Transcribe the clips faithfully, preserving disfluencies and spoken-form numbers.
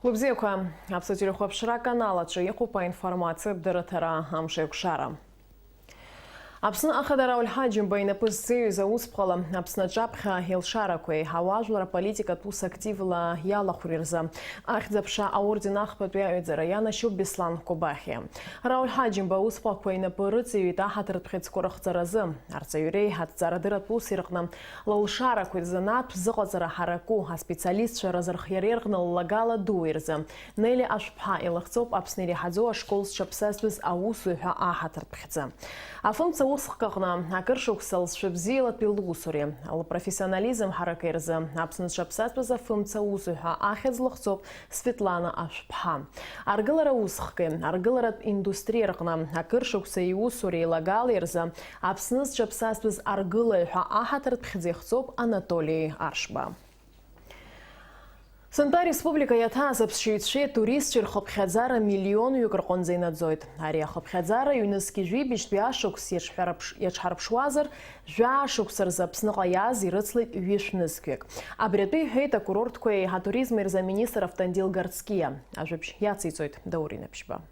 Лыбзиақәа, Аԥсуа телехәаԥшра аканал аҿы иҟоуп аинформациатә дырраҭара Амшеикәшара. Аԥсны Ахада Рауль Ҳаџьымба инапы ззеиҩыз аусԥҟала Аԥсны аҿаԥхьа илшарақәеи ауаажәлар аполитикатә ус активла иалахәреи рзы Ахьӡ-аԥша аорден ахԥатәи аҩаӡара ианашьоуп Беслан Кобахиа. Рауль Ҳаџьымба аусԥҟақәа инапы рыҵаҩит аҳаҭыртә хьыӡқәа рыхҵаразы, арҵаҩреи аҭҵаарадырратә уси рҟны лылшарақәеи рзанааҭтә зыҟаҵара ҳараку аспециалистцәа разырхиареи рҟны ллагала дуи рзы Нели Ашәԥҳа илыхҵоуп Аԥсны иреиҳаӡоу ашкол зҽаԥсазтәыз аусзуҩ ҳәа аҳаҭыртә хьӡы. Афымца усхк аҟны акыр шықәса лҵшәа бзиалатәи лусуреи, лпрофессионализм ҳараки рзы Аԥсны зҽаԥсазтәыз афымца усзуҩ ҳәа ахьӡ лыхҵоуп Светлана Ашәԥҳа. Аргылара усхки аргыларатә индустриа рҟны акыр шықәса иусуреи лагалеи рзы Аԥсны зҽаԥсазтәыз аргылаҩ ҳәа аҳаҭыртә хьӡы ихҵоуп Анатоли Аршба. Сынтәа ареспублика иаҭааз аԥсшьаҩцәеи атуристцәеи рхыԥхьаӡара миллионҩык рҟынӡа инаӡоит. Ари ахыԥхьаӡара ҩнызқь жәибжьтәи ашықәс иаҿҳәарыԥш-, иаҿҳарԥшуазар, жәаа шықәса рзы Аԥсныҟа иааз ирыцлеит ҩышә нызқьҩык. Абри атәы иҳәеит акурортқәеи атуризми рзы аминистр Автандил Гарцкиа. Ажәабжь иациҵоит Даур Инаԥшьба.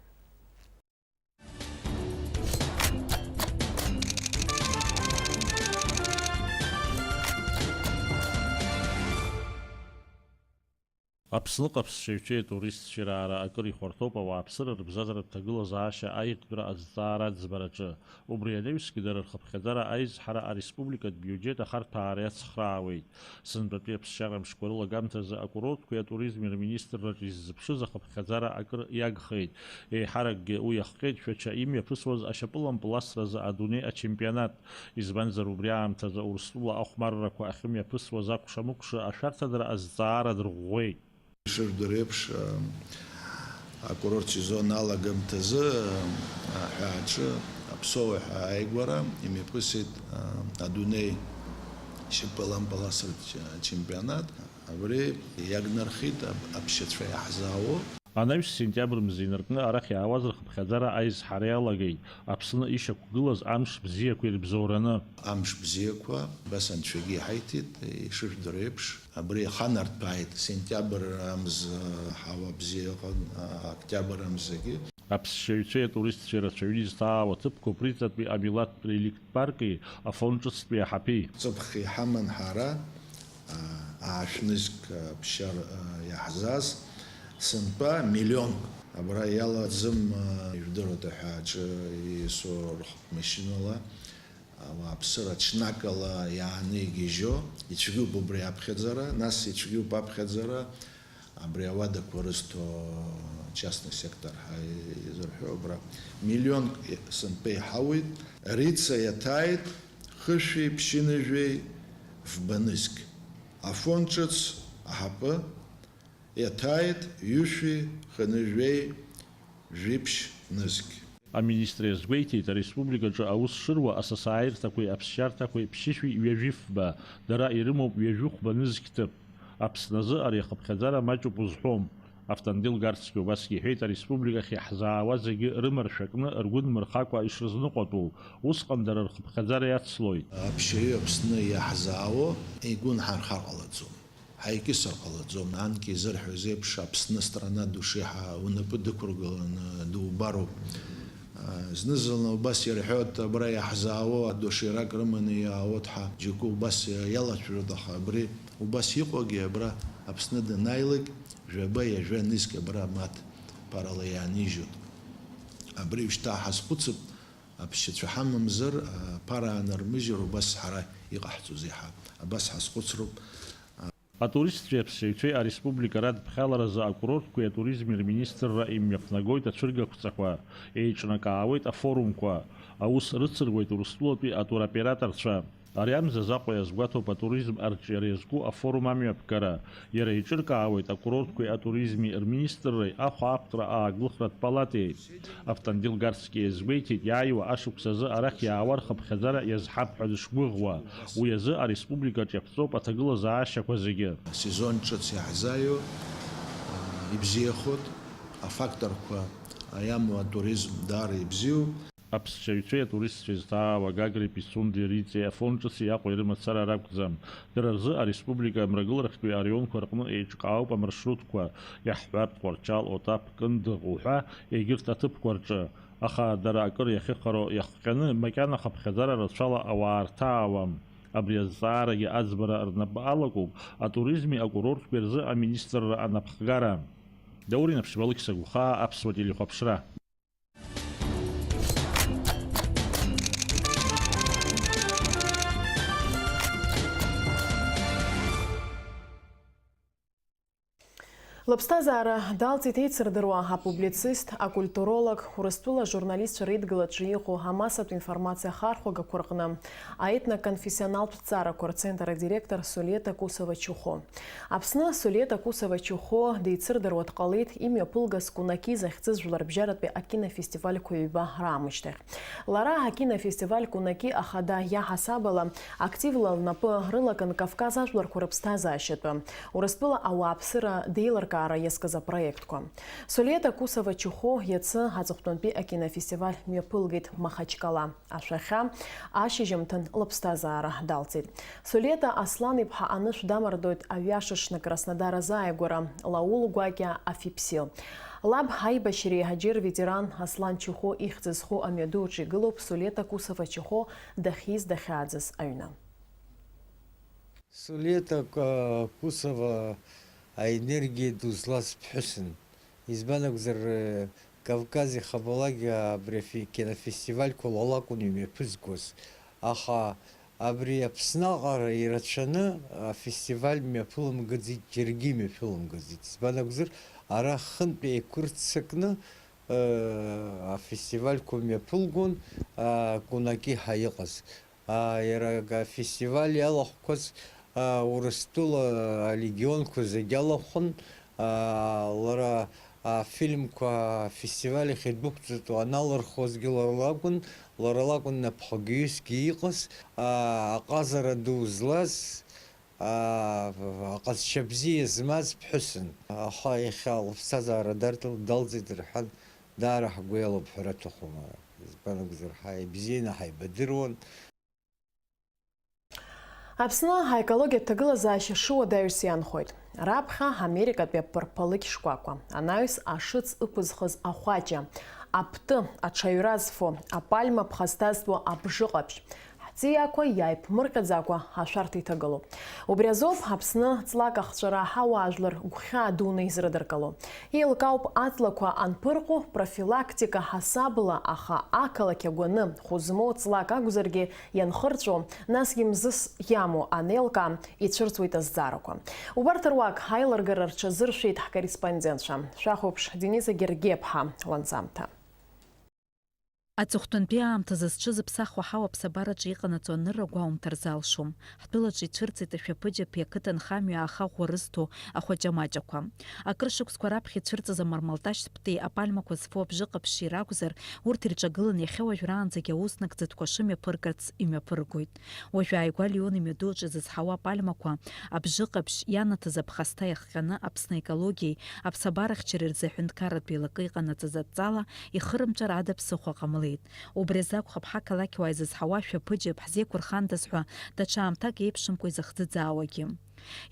Аԥсныҟа аԥсшьаҩцәеи атуристцәеи раара акыр ихәарҭоуп ауааԥсыра рыбзазаратә ҭагылазаашьа аиӷьтәра азҵаара аӡбараҿы. Убри анаҩсгьы дара рхыԥхьаӡара аизҳара ареспубликатә биуџьет ахарҭәаара иацхраауеит. Сынтәатәи аԥсшьара мшқәа рылагамҭазы акурортқәеи атуризми рминистрраҿы иззыԥшыз ахыԥхьаӡара акыр иагхеит. Еиҳаракгьы уи иахҟьеит Шәача имҩаԥысуаз ашьапылампыл асразы адунеи ачемпионат. Избанзар, убри аамҭазы Урыстәыла ахәмаррақәа ахьымҩаԥысуаз акәша-мыкәша ашәарҭадара азҵаара дырӷәӷәеит. Ишыжәдыруа еиԥш, акурорт сезон алагамҭазы аҳәааҿы аԥсоуа ҳәа ааигәара имҩаԥысит адунеи шьапылампыл асратә чемпионат. Абри иагнархеит аԥсшьацәа иаҳзаауа. Анаҩс сентиабр мза инаркны арахь иаауаз рхыԥхьаӡара аизҳара иалагеит, Аԥсны ишьақәгылаз амш бзиақәа ирыбзоураны. Амш бзиақәа, абас анцәагьы иҳаиҭеит, ишыжәдыруа еиԥш, абри иаханарҭәааит, сентиабр амза ҳауа бзиа ыҟан, октиабр амзагьы. Аԥсшьаҩцәеи атуристцәеи рацәаҩны изҭаау аҭыԥқәа Прицатәи амилаҭтә реликт парки Афон ҿыцтәи аҳаԥи. Ҵыԥх иҳаман ҳара, аа, аашә нызқь, аа, ԥшьар, аа, иаҳзааз, сынтәа миллионк. Абра иалаӡым, аа, ижәдыруеит аҳәааҿы еисо рхатә машьынала, ауааԥсыра ҽнакала иааны игьежьо, ицәгьоуп убри аԥхьаӡара, нас ицәгьоуп аԥхьаӡара, Абри ауадақәа рызҭо частный сектор ҳәа изырҳәо, абра миллионк сынтәа иҳауеит. Рица иаҭааит хышәи ԥшьынҩажәеи фба нызқь. Афон ҿыц аҳаԥы иаҭааит ҩышәи хынҩажәеи жәиԥшь нызқь. Аминистр иазгәеиҭеит, ареспубликаҿы аус шыруа асасааирҭақәеи аԥсшьарҭақәеи ԥшьышәи ҩажәи фба, дара ирымоуп ҩажәи хәба нызқь ҭыԥ. Аԥсны азы ари ахыԥхьаӡара маҷуп узҳәом. Автандил Гарцкиа убасгьы иҳәеит, ареспубликахь иаҳзаауа зегьы рымаршәа кны, ргәы нмырхакәа ишрызныҟәатәу, усҟан дара рхыԥхьаӡара иацлоит. Аԥшьаҩы Аԥсны иаҳзаауа игәы нҳархар ҟалаӡом. Ҳаикьысыр ҟалаӡом, анкьа изырҳәоз еиԥш, Аԥсны страна души ҳәа унапы дықәыргыланы дубароуп. Зны-зынла убас ирҳәоит, абра иаҳзаауа душирак рыманы иаауеит ҳәа, џьоукы убас иалацәажәоит, аха абри убас иҟоугьы абра Аԥсны данааилак, жәаба иажәа нызқь абра маҭ ԥарала иаанижьуеит. Абри шьҭа ҳазхәыцып, аԥсшьацәа ҳамамзар, ԥара аанырмыжьыр, убас ҳара иҟаҳҵозеи ҳәа, абас ҳазхәыцроуп. Атуристцәеи аԥсшьаҩцәеи ареспублика радԥхьаларазы акурортқәеи атуризми рминистрра имҩаԥнагоит ацәыргақәҵақәа, еиҿнакаауеит афорумқәа, аус рыцыруеит Урыстәылатәи атуроператорцәа. Ари амзазы Аҟәа иазгәаҭоуп атуризм арҿиара иазку афорум амҩаԥгара. Иара еиҿыркаауеит акурортқәеи атуризми рминистрреи ахәаахәҭра ааглыхратә палатеи. Автандил Гарцкиа иазгәеиҭеит, иааиуа ашықәс азы арахь иаауа рхыԥхьаӡара иазҳап ҳәа дышгәыӷуа. Уи азы ареспубликаҿ иаԥҵоуп аҭагылазаашьақәа зегьы. Сезон ҿыц иаҳзааиуа, а, ибзиахоит, афакторқәа иамоу атуризм даара ибзиоуп. Аԥсшьаҩцәеи атуристцәеи зҭаау Агагреи Пицундеи Риҵеи Афон Ҿыци Аҟәеи рымацара ракәӡам. Дара рзы ареспублика амрагыларахьтәи араионқәа рҟны еиҿкаауп амаршрутқәа, иаҳҳәап, Тҟәарчал, Отаԥ, Кындыӷ уҳәа, егьырҭ аҭыԥқәа рҿы. Аха дара акыр иахьыҟароу иахҟьаны, макьана хыԥхьаӡара рацәала ауаа рҭаауам. Абри азҵаарагьы аӡбара рнапы алакуп атуризми акурортқәеи рзы аминистрра анапхгара. Даур Инаԥшьба, Алықьса Гәхаа, Аԥсуа телехәаԥшра. Лыԥсҭазаара далҵит еицырдыруа апублицист, акультуролог, Урыстәыла ажурналистцәа реидгылаҿы иҟоу амассатә информациа ахархәагақәа рҟны аетноконфессионалтә ҭҵаарақәа рцентр адиректор Солиета Кусова-Чухо. Аԥсны Солиета Кусова-Чухо деицырдыруа дҟалеит имҩаԥылгаз Кунаки захьӡыз жәларбжьаратәи акинофестивальқәа ҩба раамышьҭахь. Лара акинофестиваль Кунаки ахада иаҳасаб ала активла лнапы рылакын Кавказ ажәларқәа рыԥсҭазаашьатәы, Урыстәыла ауааԥсыра деилыркаара иазкыз апроектқәа. Солиета Кусова-Чухо иацы аҵыхәтәантәи акинофестиваль мҩаԥылгеит Махачкала. Ашәахьа ашьыжьымҭан лыԥсҭазаара далҵит. Солиета Аслан-иԥҳа анышә дамардоит аҩашаҽны Краснодар азааигәара, Лаул Гәакьа Афипсил. Лаб аибашьреи аџьыр ветеран Аслан Чухо ихьӡ зху амҩаду аҿы игылоуп Солиета Кусова-Чухо дахьиз дахьааӡаз аҩны. Солиета Ка-, Кусова аенергиа ду злаз ԥҳәысын. Избан акәзар, э, Кавказ ихабалак абри афи-, кинофестивальқәа лала акәын имҩаԥызгоз. Аха абри Аԥсны аҟара ирацәаны афестиваль мҩаԥылымгаӡеит, џьаргьы имҩаԥылымгаӡеит. Избан акәзар, ара хынтә еиқәырццакны, э, афестивальқәа мҩаԥылгон, а, Кунаки ҳәа иҟаз. Аа, иара ак-, афестиваль иалахәқәаз, аа, Урыстәыла алегионқәа зегь алахәын. Аа, лара афильмқәа афестиваль ахь идәықәҵатәу аналырхуазгьы лара лакәын, лара лакәын напхгаҩысгьы иҟаз, аа, аҟазара ду злаз, аа, аҟазшьа бзиа змаз ԥҳәысын. Аха иахьа лыԥсҭазаара дартыл-, далҵит рҳәан, даара ҳгәы иалоуп ҳәара аҭахума, избан акәзар, ҳа ибзианы ҳаибадыруан. Аԥсны аекологиатә ҭагылазаашьа шыуадаҩс иаанхоит. Раԥхьа Америкатәи аԥырԥалыкь шкәакәа, анаҩс ашыц ықәызхыз ахәаҷа, аптәы, аҽаҩра зфо, апальма ԥхасҭазтәу абжыҟаԥшь, ҳҵиаақәа иааиԥмырҟьаӡакәа ашәарҭа иҭагылоуп. Убри азоуп Аԥсны ҵлак ахҵәара аҳауаажәлар гәхьаа дуны изрыдыркыло. Еилкаауп аҵлақәа анԥырҟо профилактика ҳасабла, аха ақалақь агәаны хәы змоу ҵлак акәзаргьы ианхырҵәо, насгьы мзызс иамоу анеилкаа, ицәырҵуеит азҵаарақәа. Убарҭ руак аилыргара рҽазыршәеит ҳкорреспондентцәа. Шәахәаԥш, Дениза Гергиаԥҳа ланҵамҭа. Аҵыхәтәантәи аамҭазы зҽызыԥсахуа ҳауа аԥсабараҿы иҟанаҵо анырра гәаумҭар залшом. Ҳтәылаҿы ицәырҵит ашәаԥыџьаԥи ақыҭанхамҩа ааха ӷәӷәа рызҭо ахәаҷамаҷақәа. Акыр шықәсқәа раԥхьа ицәырҵыз амармалташьтә птеи апальмақәа зфо абжыҟаԥшьи ракәзар, урҭ ирҿагыланы иахьа уажәраанӡагьы аус нагӡатәқәа шымҩаԥыргарц имҩаԥыргоит. Уажәы ааигәа Лион имҩаду аҿы изызҳауа апальмақәа, абжыҟаԥшь ианаҭаз аԥхасҭа иахҟьаны Аԥсны аекологиеи аԥсабарахьчареи рзы аҳәынҭқарратә еилакы иҟанаҵаз адҵала ихырымҵәар ада ԥсыхәа ҟамлеит. Убри азы акәхап ҳақалақьуаа изызҳауа шәаԥыџьаԥ ҳзеиқәырхандаз ҳәа даҽа аамҭак еиԥшымкәа изыхӡыӡаауагьы.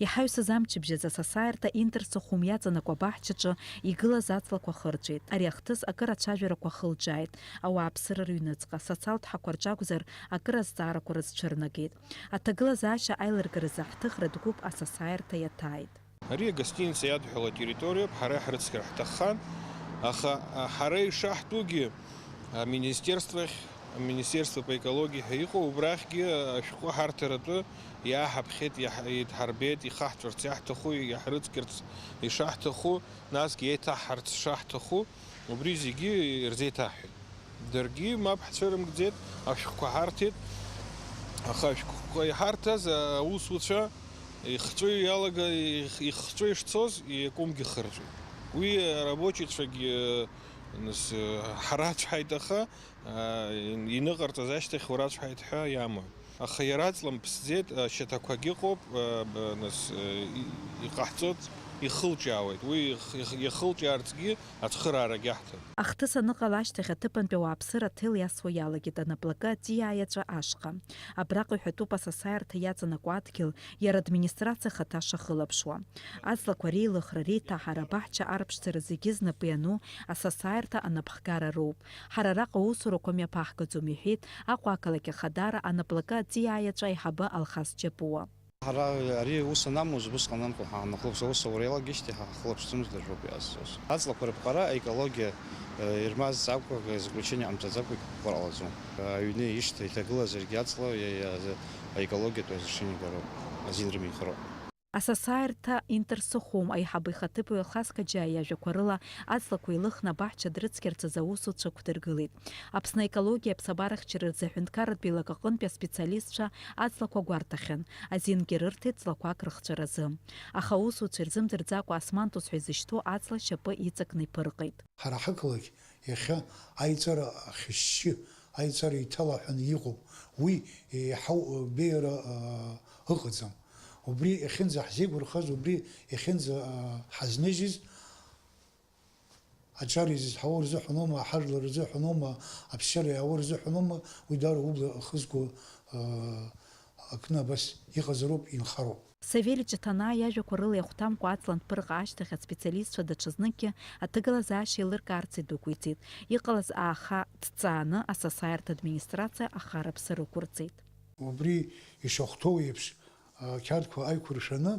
Иҳаҩсыз амчыбжь азы асасааирҭа Интерсохум иаҵанакуа абаҳчаҿы игылаз аҵлақәа хырҵәеит. Ари ахҭыс акыр ацәажәарақәа ахылҿиааит, ауааԥсыра рыҩныҵҟа, социалтә ҳақәа рҿакәзар, акыр азҵаарақәа рызцәырнагеит. Аҭагылазаашьа аилыргаразы ҳҭыхратә гәыԥ асасааирҭа иаҭааит. Ари агостиница иадҳәало атерриториоуп, ҳара иҳрыцқьар ҳҭаххан, аха, а, ҳара ишаҳтәугьы, аминистерствоахь, аминистерство по экологии ҳәа иҟоу, убрахьгьы ашәҟәы ҳарҭаратәы иааҳаԥхьеит, иаҳ-, идҳарбеит, ихаҳҵәарц иаҳҭаху, иаҳрыцқьарц ишаҳҭаху, насгьы еиҭаҳҳарц шаҳҭаху, убри зегьы ирзеиҭаҳҳәеит. Даргьы мап ҳцәырымгӡеит, ашәҟәқәа ҳарҭеит, аха ашәҟәқәа иҳарҭаз аусуцәа ихҵәы иалага-, их-, ихҵәы ишцоз, иакәымгьы хырҵәеит. Уи арабочицәагьы, нас, ҳарацәҳаит, аха, а, иныҟарҵаз ашьҭахь урацәҳаит ҳәа иамои. Аха иара аҵла мԥсӡеит, ашьаҭақәагьы ыҟоуп, а, б-, нас, и-, иҟаҳҵоит. Ихылҿиаауеит. Уи их-, их-, иахылҿиаарцгьы ацхыраарагь аҳҭап. Ахҭыс аныҟала ашьҭахь аҭыԥантәи ауааԥсыра аҭел иасуа иалагеит анаплакы аҵиаа иаҵәа ашҟа. Абраҟа иҳәатәуп асасааирҭа иаҵанакуа адгьыл, иара администрациа ахаҭа шахылаԥшуа. Аҵлақәа реилыхра, реиҭаҳара, абаҳча арԥшӡара зегьы знапы иану асасааирҭа анапхгара роуп. Ҳара араҟа аусурақәа мҩаԥаҳгаӡом, иҳәеит Аҟәа ақалақь Ахадара анаплакы аҵиаа иаҵәа аиҳабы Алхас Џьапуа. Ҳара ари ус анамуаз, убысҟан анхәа ҳаанахылоз аус аура иалагеижьҭеи ҳа ҳхылаԥшӡомызт, ажәоуп иҟазҵоз. Аҵлақәа рыԥҟара, аекологиа, э, ирмазҵакәа, заключение ҟамҵаӡакәа иқәԥар ҟалаӡом. Аҩны ишьҭа иҭагылазаргьы аҵла, иа-, иа-, аекологиатә разрешение гароуп, азин рымихароуп. Асасааирҭа интерсыхәом аиҳабы ихаҭыԥуаҩ Алхас Каџьаа иажәақәа рыла, аҵлақәа еилыхны абаҳча дрыцқьарц азы аусуцәа ықәдыргылеит. Аԥсны аекологиа аԥсабарахьчара рзы аҳәынҭқарратә еилак аҟынтәи аспециалистцәа аҵлақәа гәарҭахьан, азингьы рырҭеит ҵлақәак рыхҵәаразы. Аха аусуцәа ирзымдырӡакәа асмантус ҳәа изышьҭоу аҵла шьапы иҵакны иԥырҟеит. Ҳара ҳақалақь иахьа аиҵара ахьышьшьы, аиҵара иҭалаҳәаны иҟоуп. Уи еиҳау беиара, аа, ыҟаӡам. Убри иахьынӡаҳзеигәырхаз, убри иахьынӡа, аа, ҳазныжьыз, аҿар изызҳауа рзыҳәаноума, аҳажәлар рзыҳәаноума, аԥсшьара иаауа рзыҳәаноума, уи даара убла ахызго, аа, акны абас иҟазароуп, инхароуп. Савелий Ҷаҭанаа иажәақәа рыла иахәҭамкәа аҵла анҭԥырҟа ашьҭахь аспециалистцәа даҽазныкгьы аҭагылазаашьа еилыркаарц идәықәиҵеит. Иҟалаз ааха ҭҵааны асасааирҭа администрациа ахараԥса рықәырҵеит. Убри ишахәҭоу еиԥш, ақьаадқәа аиқәыршәаны,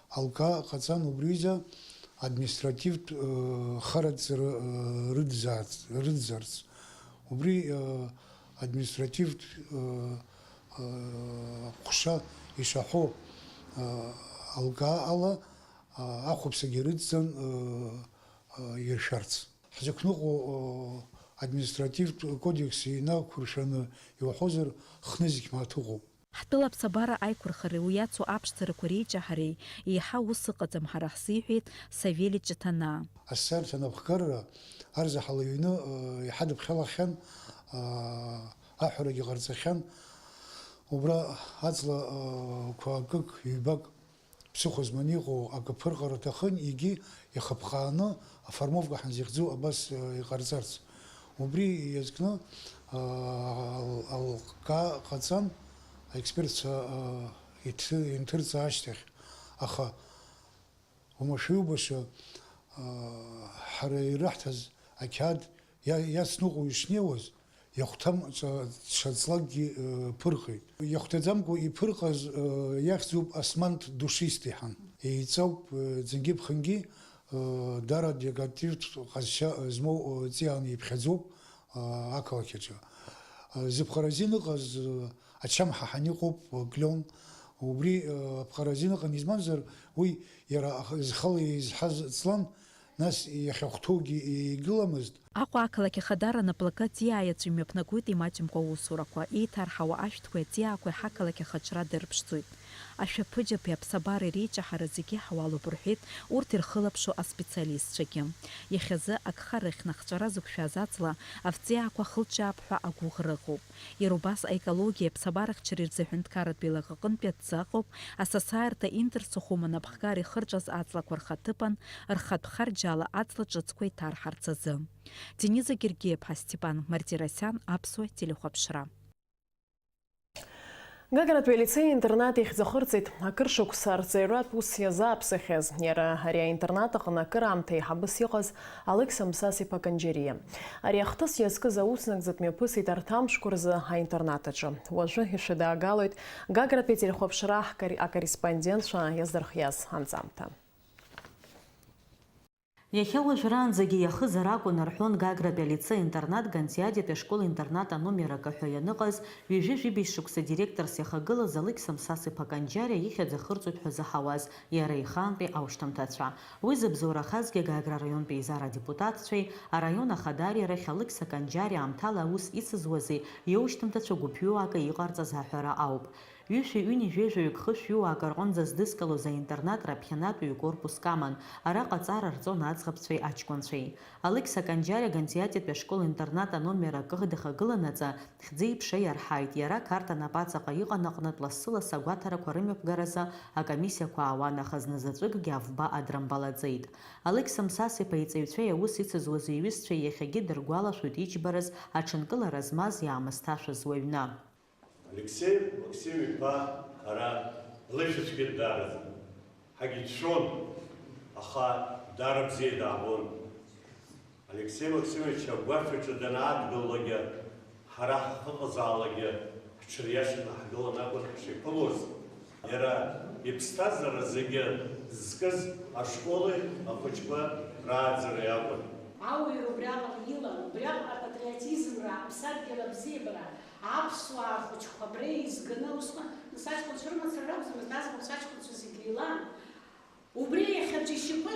алкаа ҟаҵан убриазы административтә, э, хараӡара, э, рыдзаарц, рыдзарц. Убри, э, административтә, э, э, ҟәша ишаҳәо, э, алкаа ала, э, ахәаԥсагьы рыдҵан, э, э, иршәарц. Ҳзықәныҟәо, э, административтә кодекс инақәыршәаны иуҳәозар, хнызқь мааҭ ыҟоуп. Ҳтәыла аԥсабара аиқәырхареи уи иацу аԥшӡарақәа реиҷаҳареи еиҳа ус ыҟаӡам ҳара ҳзы, иҳәеит Савелий Ҷаҭанаа. Асасааирҭа анапхгарра арзаҳал аҩны, э, иҳадыԥхьалахьан, э, аҳәарагьы ҟарҵахьан. Убра аҵла, э, қәа акык, ҩбак ԥсыхәа зманы иҟоу акы ԥырҟар аҭахын, егьи иахаԥхааны аформовка ҳәа зыхьӡу абас, э, иҟарҵарц. Убри иазкны, э, ал-, алкаа ҟаҵан, аекспертцәа, э, иҭы-, инҭырҵа ашьҭахь. Аха уамашәа-иубаша, э, ҳара ираҳҭаз ақьаад иа-, иацныҟәо ишнеиуаз, иахәҭам ҵа-, ҽа ҵлакгьы, э, ԥырҟеит. Иахәҭаӡамкәа иԥырҟаз, э, иахьӡуп османт душистый ҳәа. Еиҵауп, э, ӡынгьы-ԥхынгьы, э, дара декоративтә ҟазшьа змоу, э, ҵиааны иԥхьаӡоуп, э, ақалақь аҿы. Э, зыԥҟаразин ыҟаз, э, ачамҳа ҳәа иҟоуп, э, клион. Убри, э, аԥҟаразин ыҟан, измамзар, уи иара ах-, зхала изҳаз ҵлан, нас иахьахәҭоугьы игыламызт. Аҟәа ақалақь Ахадара анаплакы аҵиаа иаҵәа имҩаԥнагоит имаҷымкәа аусурақәа, еиҭарҳауа ашәҭқәеи аҵиаақәеи ҳақалақь ахаҿра дырԥшӡоит. Ашәаԥыџьаԥи аԥсабареи реиҷаҳара зегьы ҳауалуп рҳәеит урҭ ирхылаԥшу аспециалистцәагьы. Иахьазы агха рыхьны ахҵәара зықәшәаз аҵла авҵиаақәа хылҿиаап ҳәа агәыӷра ыҟоуп. Иара убас аекологиеи аԥсабарахьчареи рзы аҳәынҭқарратә еилак аҟынтәи адҵа ыҟоуп асасааирҭа интерсыхәом анапхгара ихырҵәаз аҵлақәа рхаҭыԥан рхатә харџьала аҵла ҿыцқәа иҭарҳарц азы. Дениза Гергиеԥҳа, Степан Мартиросиан, Аԥсуа телехәаԥшра. Гагратәи алицеи-интернат ихьӡ ахырҵеит. Акыр шықәса арҵаҩратә ус иазааԥсахьаз, иара ари аинтернат аҟны акыраамҭа еиҳабыс иҟаз Алықьса Мсас-иԥа Канџьариа. Ари ахҭыс иазкыз аус нагӡатә мҩаԥысит арҭ амшқәа рзы аинтернат аҿы. Уажәы ишәыдаагалоит Гагратәи ателехәаԥшра ҳкор-, акорреспондентцәа иаздырхиаз анҵамҭа. Иахьа уажәраанӡагьы иахызар акәын, рҳәон Гагратәи алицеи-интернат Гантиадиатәи ашкол-интернат аномер акы ҳәа ианыҟаз, ҩажәи жәибжь шықәса директорс иахагылаз Алықьса Мсас-иԥа Канџьариа ихьӡ ахырҵоит ҳәа заҳауаз иара ихаантәи аушьҭымҭацәа. Уи зыбзоурахазгьы Гагра араионтәи еизара адепутатцәеи араион ахадари рахь Алықьса Канџьариа аамҭала аус ицызуази иушьҭымҭацәа гәыԥҩыла акы иҟарҵаз аҳәара ауп. Ҩышәи ҩынҩажәеи жәаҩык хышәҩыуаак рҟынӡа здызкылоз аинтернат раԥхьанатәи ҩ-корпуск аман, араҟа аҵара рҵон аӡӷабцәеи аҷкәынцәеи. Алықьса Канџьариа Гансиатәитәи ашкол-интернат аномер акы дахагыланаҵы, хьӡи-ԥшеи иарҳаит, иара Қарҭ анапаҵаҟа иҟан аҟнытә лассы-лассы агәаҭарақәа рымҩаԥгаразы акомиссиақәа аауан, аха зназаҵәыкгьы авба адрымбалаӡеит. Алықьса Мсас-иԥа иҵаҩцәеи аус ицызуаз иҩызцәеи иахьагьы дыргәалашәоит иџьбараз, аҽынкылара змаз, иаамысҭашәаз уаҩны. Алексеи Максим-иԥа ара лыжәцәгьа даараӡан. Ҳагьицәшәон, аха даара бзиа даабон. Алексеи Максимович агәашә аҿы данаадгылалакгьы, ҳара ҳахьыҟазаалакгьы ҳҽыриашаны ҳгылан акәын ҳшеиԥылоз. Иара иԥсҭазаара зегьы зкыз ашколи ахәыҷқәа рааӡареи акәын. Ауаҩра убриаҟара илан, убриаҟара апатриотизмра, аԥсадгьыл абзиабара, аԥсуаа рхәыҷқәа абра еизганы усҟан, нас аҷкәынцәа рымацара ракәӡамызт, аӡӷабцәа аҷкәынцәа зегьы еилан. Убри иахьа џьашьатәы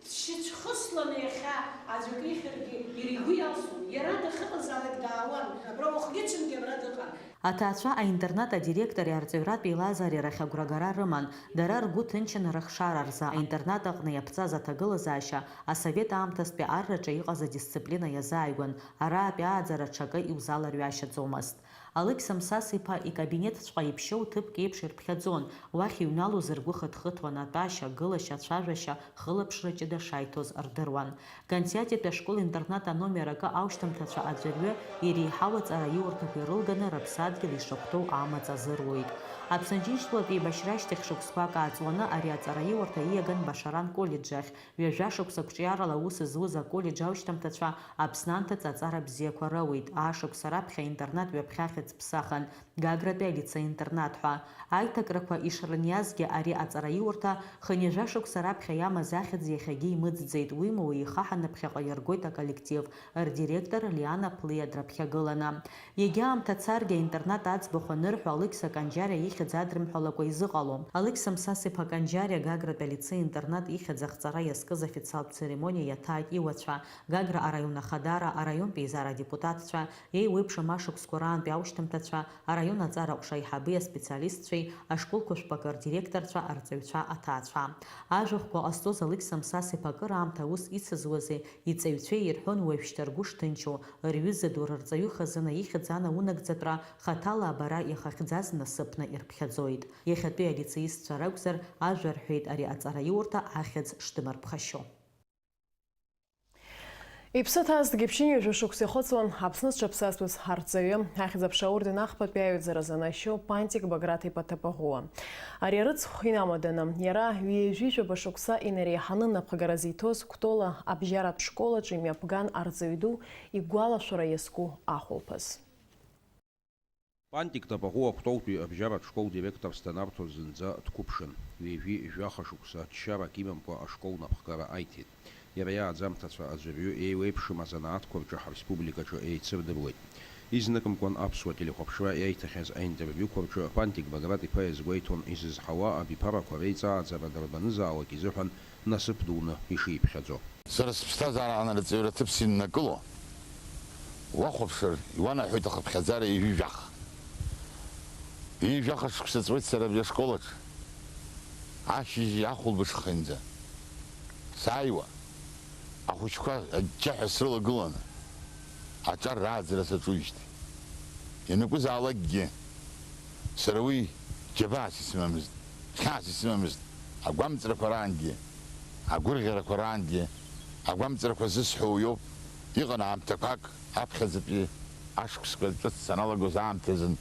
дшьацәхысланы иахьа аӡәы акрихьыргьы иара игәы иалсуан. Иара дахьыҟазаалак даауан, абра уахгьы-ҽынгьы абра дыҟан. Аҭаацәа аинтернат адиректори арҵаҩратә еилазаареи рахь агәрагара рыман, дара ргәы ҭынчын рыхшара рзы, аинтернат аҟны иаԥҵаз аҭагылазаашьа асовет аамҭазтәи арраҿы иҟаз адисциплина иазааигәан, араатәи ааӡара ҽакы иузаларҩашьаӡомызт. Алықьса Мсас-иԥа икабинетҵәҟьа иԥшьоу ҭыԥк еиԥш ирԥхьаӡон, уахь иҩналоз ргәы хыҭхыҭуан, атәашьа, агылашьа, ацәажәашьа, хылаԥшра ҷыда шаиҭоз рдыруан. Гансиатәитәи ашкол-интернат аномер акы аушьҭымҭацәа аӡәырҩы иреиҳау аҵараиурҭақәа ирылганы рыԥсадгьыл ишахәҭоу амаҵ азыруеит. Аԥсны Џьынџьтәылатә еибашьра ашьҭахь шықәсқәак ааҵуаны ари аҵараиурҭа ииаган Башаран коллеџь ахь, ҩажәа шықәса қәҿиарала аус зуз аколлеџь аушьҭымҭацәа Аԥсны анҭыҵ аҵара бзиақәа роуеит, аашықәса раԥхьа аинтернат ҩаԥхьа ахьӡ ԥсахын, Гагратәи алицеи-интернат ҳәа. Аиҭакрақәа ишрыниазгьы ари аҵараиурҭа хынҩажәа шықәса раԥхьа иамаз ахьӡ иахьагьы имыӡӡеит, уимоу еихаҳаны ԥхьаҟа иаргоит аколлектив, рдиректор Лиана Ԥлиа дрыԥхьагыланы. Егьа аамҭа царгьы аинтернат аӡбахә анырҳәо, Алықьса Канџьариа ихьӡ адрымҳәалакәа изыҟалом. Алықьса Мсас-иԥа Канџьариа Гагратәи алицеи-интернат ихьӡ ахҵара иазкыз официалтә церемониа иаҭааит иуацәа, Гагра араион ахадара, араионтә еизара адепутатцәа, еиуеиԥшым ашықәсқәа раантәи аушьҭымҭацәа, араион аҵара ҟәша аиҳаби аспециалистцәеи, ашколқәа шәпакы рдиректорцәа, арҵаҩцәа, аҭаацәа. Ажәахәқәа ҟазҵоз Алықьса Мсас-иԥа акыраамҭа аус ицызуази иҵаҩцәеи ирҳәон уажәшьҭа ргәы шҭынчу, рҩыза ду рырҵаҩы хазына ихьӡ анаунагӡатәра хаҭала абара иахахьӡаз насыԥны ирԥхьаӡоит. Иахьатәи алицеистцәа ракәзар, ажәа рҳәеит ари аҵараиурҭа ахьӡ шдымырԥхашьо. Иԥсы ҭазҭгьы ԥшьынҩажәа шықәса ихыҵуан Аԥсны зҽаԥсазтәыз арҵаҩы, ахьӡ-аԥша аорден ахԥатәи аҩаӡара занашьоу Пантик Баграт-иԥа Ҭапаӷәыуа. Ари арыцхә инамаданы, иара ҩажәи жәаба шықәса инареиҳаны напхгара зиҭоз Кәтола абжьаратә школ аҿы имҩаԥган арҵаҩ ду игәалашәара иазку ахәылԥаз. Пантик Ҭапаӷәыуа Кәтолтәи абжьаратә школ директорс данарҭоз зынӡа дқәыԥшын. Ҩажәи жәаха шықәса аччарак имамкәа ашкол напхгара аиҭеит. Иара иааӡамҭацәа аӡәырҩы еиуеиԥшым азанааҭқәа рҿы ҳреспубликаҿы еицырдыруеит. Изныкымкәан аԥсуа телехәаԥшра иаиҭахьаз аинтервиуқәа рҿы Пантик Баграт-иԥа иазгәеиҭон изызҳауа абиԥарақәа реиҵааӡара дарбанызаалак изыҳәан насыԥ дуны ишиԥхьаӡо. Сара сыԥсҭазаараҟны арҵаҩра ҭыԥс иннакыло, уахәаԥшыр, иуанаҳәоит ахыԥхьаӡара ҩажәи жәаха. Ҩажәи жәаха шықәса ҵуеит сара абри ашкол аҿы. Ашьыжь ахәылбыҽхаанӡа сааиуа, ахәыҷқәа аџьџьаҳәа срылагыланы, аҿар рааӡара саҿуижьҭеи. Ианакәызаалакгьы сара уи џьабаас исымамызт, хьаас исымамызт, агәамҵрақәа раангьы, агәырӷьарақәа раангьы, агәамҵрақәа зысҳәо уиоуп, иҟан аамҭақәак, аԥхьаӡатәи ашықәсқәа ҿыц саналагоз аамҭазын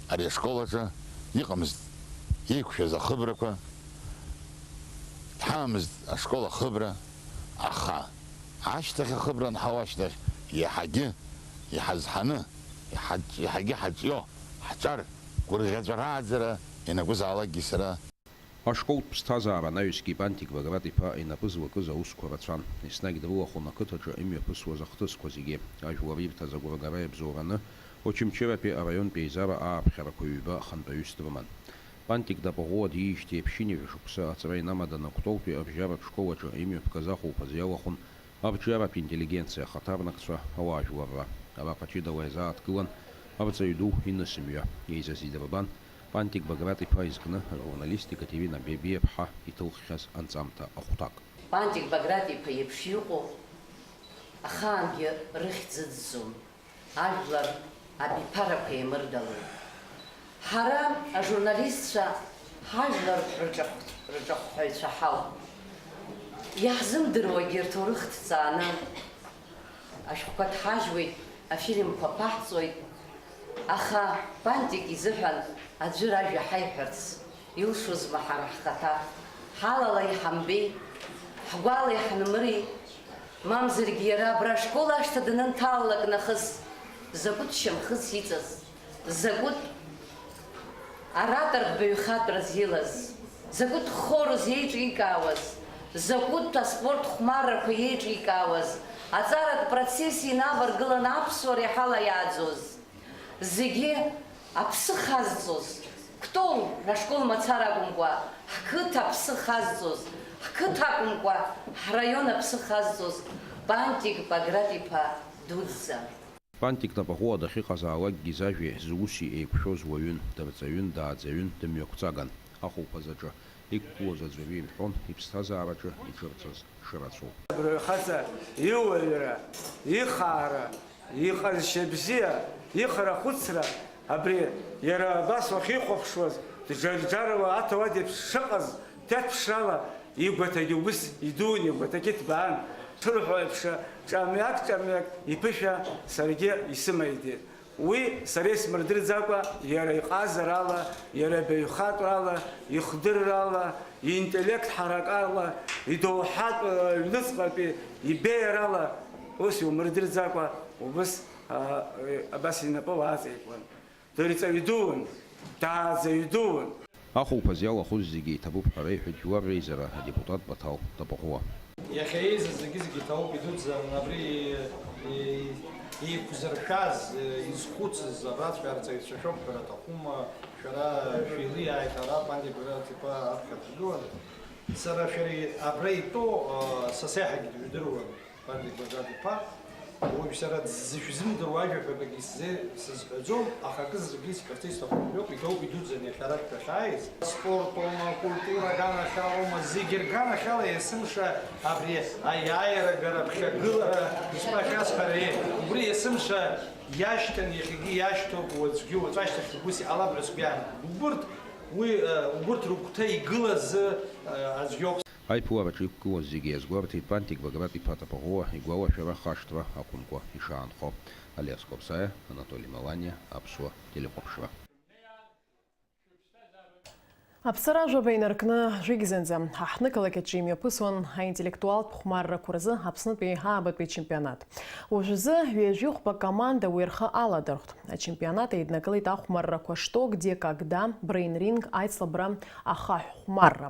ари ашкол аҿы иҟамызт еиқәшәаз ахыбрақәа, дҳамамызт ашкол ахыбра, аха ашьҭахь ахыбра анҳау ашьҭахь иаҳагьы иҳазҳаны, иҳаҿ-, иаҳагьы ҳаҿио, ҳҿар, гәырӷьаҵәа рааӡара ианакәызаалакгьы сара Ашколтә ԥсҭазаара анаҩсгьы Пантик Баграт-иԥа инапы злакыз аусқәа рацәан. Еснагь дрылахәын ақыҭаҿы имҩаԥысуаз ахҭысқәа зегьы, ажәлар ирҭаз агәыргара иабзоураны, Очамчыратәи араионтә еизара ааԥхьарақәа ҩба хантәаҩыс дрыман. Пантик Ҭапаӷәыуа диижьҭеи ԥшьынҩажәа шықәса аҵара инамаданы Кәтолтәи абжьаратә школ аҿы имҩаԥгаз ахәылԥаз иалахәын арҿиаратә интеллигенциа ахаҭарнакцәа, ауаажәларра. Араҟа ҷыдала иазааҭгылан арҵаҩ ду Иныс имҩа, еизаз идырбан, Пантик Баграт-иԥа изкны ажурналистикаҿ Ирина Бебиаԥҳа иҭылххьаз анҵамҭа ахәҭак. Пантик Баграт-иԥа иеиԥш иҟоу ахаангьы рыхьӡ ыӡӡом, ажәлар абиԥарақәа еимырдалоит. Ҳара, ажурналистцәа, ҳажәлар рҿахә-, рҿахәҳәаҩцәа ҳауп. Иаҳзымдыруагьы рҭоурых ҭҵааны ашәҟәқәа ҭҳажьуеит, афильмқәа ԥаҳҵоит, аха Пантик изыҳәан аӡәыр ажәа ҳаиҳәарц илшозма ҳара ҳхаҭа? Ҳалала иҳамбеи, ҳгәала иҳанмыри? Мамзаргьы иара абра ашкол ашҭа данынҭалалак нахыс закәытә шьамхыс иҵаз, закәытә аратор баҩхатәраз илаз, закәытә хороз еиҿикаауаз, закәытә аспорт хәмаррақәа еиҿикаауаз, аҵаратә процесс инаваргыланы аԥсуара иҳалаиааӡоз, зегьы аԥсы хазҵоз, Кәтол ашкол мацара акәымкәа, ҳқыҭа аԥсы хазҵоз, ҳқыҭа акәымкәа, ҳраион аԥсы хазҵоз Пантик Баграт-иԥа дуӡӡа. Пантик Тапаӷәуа дахьыҟазаалакгьы зажәеи зуси еиқәшәоз уаҩын, дырҵаҩын, дааӡаҩын, дымҩақәҵаган. Ахәылԥазаҿы иқәгылоз аӡәырҩы имҳәон, иԥсҭазаараҿы иҿырҵаз шырацәоу. Абри хаҵа иуаҩра, ихаара, иҟазшьа бзиа, ихра-хәыцра, абри иара абас уахьихәаԥшуаз, дџарџаруа аҭауад еиԥш шыҟаз, ҭаԥшрала игәаҭагьы убыс идуун, игәаҭагьы ҭбаан. Шырҳәо еиԥш, ҿамҩак-ҿамҩак иԥышәа саргьы исымаидеит. Уи сара исмырдырӡакәа, иара иҟазарала, иара ибаҩхатәрала, ихдыррала, иинтеллект ҳаракала, идоуҳатә, э, ҩныҵҟатәи ибеиарала, ус иумырдырӡакәа, убыс, а, э, абас инапы уааҵаикуан. Дырҵаҩ дуун, дааӡаҩ дуун. Ахәылԥаз иалахәыз зегьы иҭабуп ҳәа реиҳәеит жәлар реизара адепутат Баҭал Тапаӷәуа. Иахьа еизаз зегьы-зегьы иҭабуп, идуӡӡан абри, и-, еиқәзыршәаз, изхәыцыз абраҵәҟьа арҵаҩцәа шәоуп ҳәа аҭахума, шәара шәеилиааит ара Пантик Баграт-иԥа аԥхьа дгылан. Сара шәара абра итәоу, а, са сеиҳагьы дыжәдыруан. Пантик Баграт-иԥа, уажә сара дзышәзымдыруа ажәаҳәарагьы сзы-, сызҳәаӡом, аха акы зегьы сҳәарц исҭаху жәохә иҭоуп идуӡӡан иахьа ара шәахьааиз. Спортума, акультура аганахьалоума, зегьы рганахьала есымша абри аиааира агара, аԥхьагылара, ишԥахьасҳәари, убри есымша иашьҭан, иахьагьы иашьҭоуп, уаҵәгьы, уаҵәашьҭахь ус иҟалап ҳәа сгәы иаанагоит. Убырҭ, уи, э, убырҭ рыгәҭа игылаз, э, аӡә иоуп. Аиԥылараҿы иқәгылоз зегьы иазгәарҭеит Пантик Баграт-иԥа Тапаӷәуа игәалашәара хашҭра акәымкәа ишаанхо. Алиас Қәаԥсаиа, Анатоли Маланиа, Аԥсуа телехәаԥшра. Аԥсаражәаба инаркны жәигьзынӡа, ҳаҳҭнықалақь аҿы имҩаԥысуан аинтеллектуалтә хәмаррақәа рзы Аԥснытәи аабатәи чемпионат. Уажәазы ҩажәихәба команда уи рхы аладырхәт. Ачемпионат еиднакылеит ахәмаррақәа Что, где, когда, Brain Ring, аицлабра, ахаҳә хәмарра.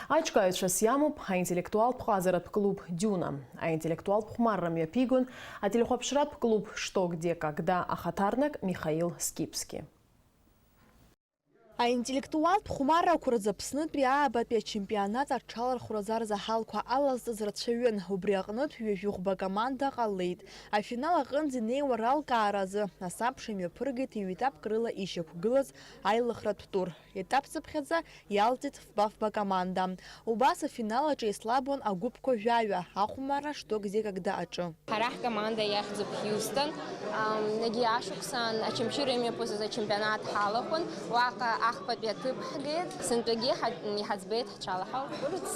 Аиҿкааҩцәас иамоуп аинтеллектуалтә ҟазаратә клуб Диуна. Аинтеллектуалтә хәмарра мҩаԥигон ателехәаԥшратә клуб Что, где, когда ахаҭарнак Михаил Скипски. Аинтеллектуалтә хәмаррақәа рзы Аԥснытәи аабатәи ачемпионат аҽалархәразы арзаҳалқәа алазҵаз рацәаҩын, убри аҟнытә ҩажәихәба команда ҟалеит. Афинал аҟынӡа инеиуа ралкаара азы асабша имҩаԥыргеит ҩ-етапк рыла ишьақәгылаз аилыхратә тур. Етап цыԥхьаӡа иалҵит фба-фба команда. Убас афинал аҿы еислабуан агәыԥқәа жәаҩа, ахәмарра Что, где, когда аҿы. Ҳара ҳкоманда иахьӡуп Хьиустон. Ам, егьи ашықәсан Очамчыра имҩаԥысыз ачемпионат ҳалахәын. Уаҟа ахԥатәи аҭыԥ ҳгеит. Сынтәагьы ҳа-, иҳаӡбеит ҳҽалаҳаугарц.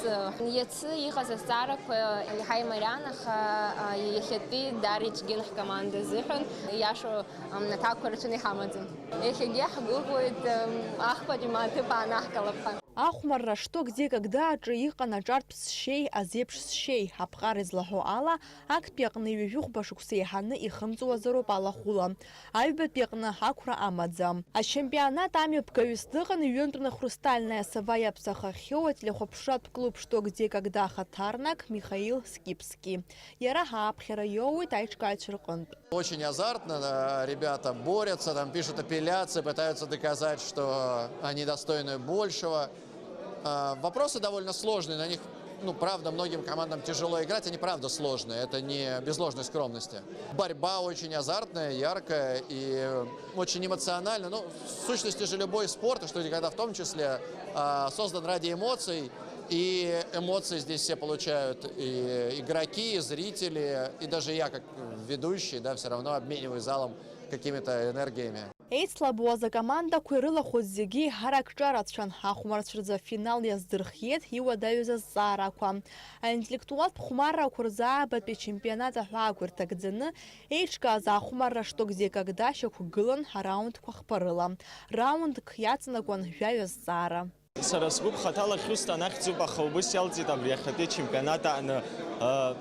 Иацы иҟаз азҵаарақәа иаҳа имариан, аха, а, иахьатәи даара ицәгьан ҳкоманда азыҳәан. Иашоу, ам, аҭакқәа рацәаны иҳамаӡам. Иахьагьы ҳгәыӷуеит, ам, ахԥатәи ма аҭыԥ аанаҳкылап ҳәа. Ахәмарра Что, где, когда аҿы иҟан аҿартә сшьеи азеиԥш сшьеи, аԥҟара излаҳәо ала, актәи аҟны ҩажәихәба шықәса еиҳаны ихымҵуазароуп алахәыла, аҩбатәи аҟны ақәра амаӡам. Ачемпионат амҩаԥгаҩыс дыҟан ҩынтәны Хрустальная сова иаԥсахахьоу ателехәаԥшратә клуб Что, где, когда ахаҭарнак Михаил Скипски. Иара ҳааԥхьара иоуеит аиҿкааҩцәа рҟынтә. Очень азартно, э, ребята борются, там пишут апелляции, пытаются доказать, что они достойны большего. Э, вопросы довольно сложные, на них Ну, правда, многим командам тяжело играть, они правда сложные, это не без ложной скромности. Борьба очень азартная, яркая и очень эмоциональная. Ну, в сущности же любой спорт, что и когда в том числе, а, создан ради эмоций, и эмоции здесь все получают и игроки, и зрители, и даже я как ведущий, да, все равно обмениваюсь залом какими-то энергиями. Еицлабуаз акомандақәа ирылахәыз зегьы еиҳарак ҿарацәан, ахәмарцәа рзы афинал иаздырхиеит иуадаҩыз азҵаарақәа. Аинтеллектуалтә хәмаррақәа рзы аабатәи ачемпионат аҳәаақәа ирҭагӡаны еиҿкааз ахәмарра Что, где, когда шьақәгылан араундқәа хԥарыла. Раундк иаҵанакуан жәаҩа зҵаара. Сара сгәы бхаҭала Хьусҭан ахьӡуп, аха убыс иалҵит абри иахьатәи ачемпионат аҟны, а,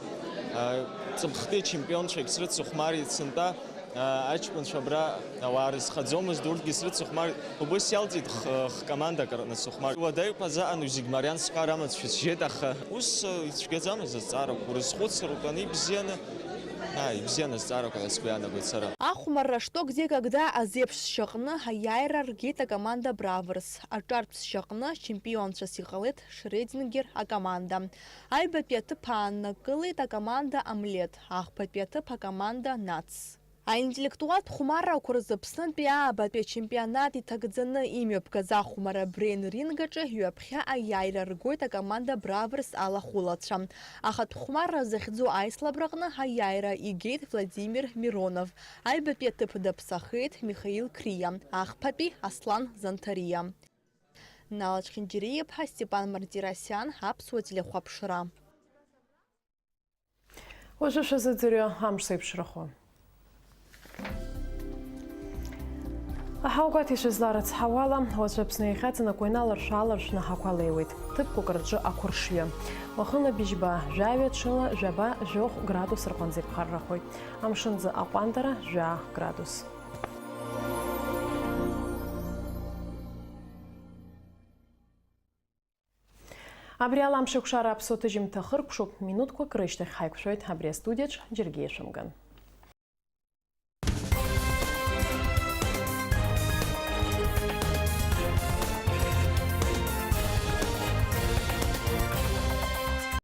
а, ҵыԥхтәи ачемпионцәагь срыцыхәмарит сынтәа, а, аҷкәынцәа абра ауаа рызхаӡомызт, урҭгьы срыцыхәмарит, убыс иалҵит х-, хкомандак рҟны сыхәмар. Уадаҩқәа заҟану зегь мариан сҳәар амаҵ шәысжьеит, аха ус, а, ицәгьаӡамызт азҵаарақәа, урызхәыцыр утәаны ибзианы, а, ибзиан азҵаарақәа ҳәа сгәы иаанагоит сара. Ахәмарра Что, где, когда азеиԥш шьаҟны аиааира ргеит акоманда Браверс. Аҿартә сшьаҟны чемпионцәас иҟалеит Шредингер акоманда. Аҩбатәи аҭыԥ ааннакылеит акоманда Омлет, ахԥатәи аҭыԥ акоманда Нац. Аинтеллектуалтә хәмаррақәа рзы Аԥснытәи аабатәи ачемпионат иҭагӡаны имҩаԥгаз ахәмарра Брейн Ринг аҿы ҩаԥхьа аиааира ргоит акоманда Браверс алахәылацәа. Ахатә хәмарра захьӡу аицлабраҟны аиааира игеит Владимир Миронов, аҩбатәи аҭыԥ даԥсахеит Михаил Криа, ахԥатәи Аслан Занҭариа. Нала Чхинџьариа-иԥҳа, Степан Мартиросиан, Аԥсуа телехәаԥшра. Уажәы шәазыӡырҩы амш зеиԥшрахо. Аҳауагәаҭеишьа зларыцҳауала, уаҵәы Аԥсны иахьаҵанакуа иналаршә-ааларшәны ақәа леиуеит. Ҭыԥқәак рҿы ақәыршҩы. Уахынла быжьба жәаҩа, ҽынла жәаба-жәохә градус рҟынӡа иԥхаррахоит. Амшынӡы аҟәандара жәаа градус. Абри ала Амшеикәшара аԥсуа ҭыжьымҭа хыркәшоуп, минуҭқәак рышьҭахь ҳаиқәшәоит абри астудиаҿ, џьаргьы иашәымган.